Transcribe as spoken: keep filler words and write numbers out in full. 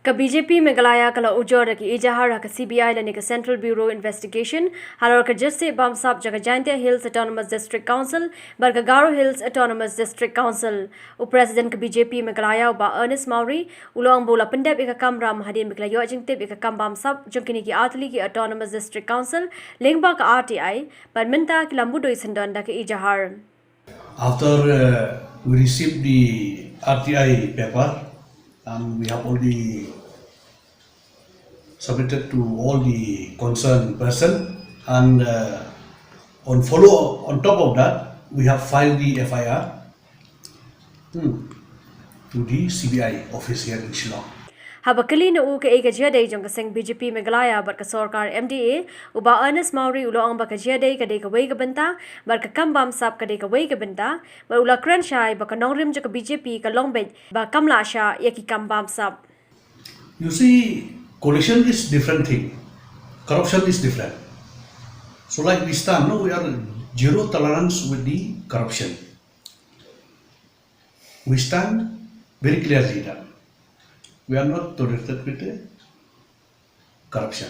Ka B J P Meghalaya ka la ujor da ka ejahar ha ka C B I lane ka Central Bureau Investigation halor ka jyrsieh bamsap jong ka Jaintia Hills Autonomous District Council bad ka Garo Hills Autonomous District Council. U President ka B J P Meghalaya u Bah Ernest Mawrie u la ong ba u la pyndep ïa ka kamram hadien ba ki la ïoh jingtip ïa ka kam bamsap jong kine ki artylli ki Autonomous District Council lyngba ka R T I bad mynta ki la mudui syndon da ka ejahar. After uh, we received the R T I paper and we have already submitted to all the concerned person and uh, on follow on top of that we have filed the F I R hmm, to the C B I office here in Shillong. Haba kylli na u kaei ka jia dei jong ka seng B J P Meghalaya bad ka sorkar M D A, u Bah Ernest Mawrie u la ong ba ka jia dei ka dei kawei ka bynta bad ka kam bamsap ka dei kawei ka bynta, bad u la kren shai ba ka nongrim jong ka B J P ka long beit ba kam lah shah ïa ki kam bamsap. You see, coalition is different thing. Corruption is different. So like we stand, no, we are zero tolerance with the corruption. We stand very clearly that we are not tolerated with the corruption.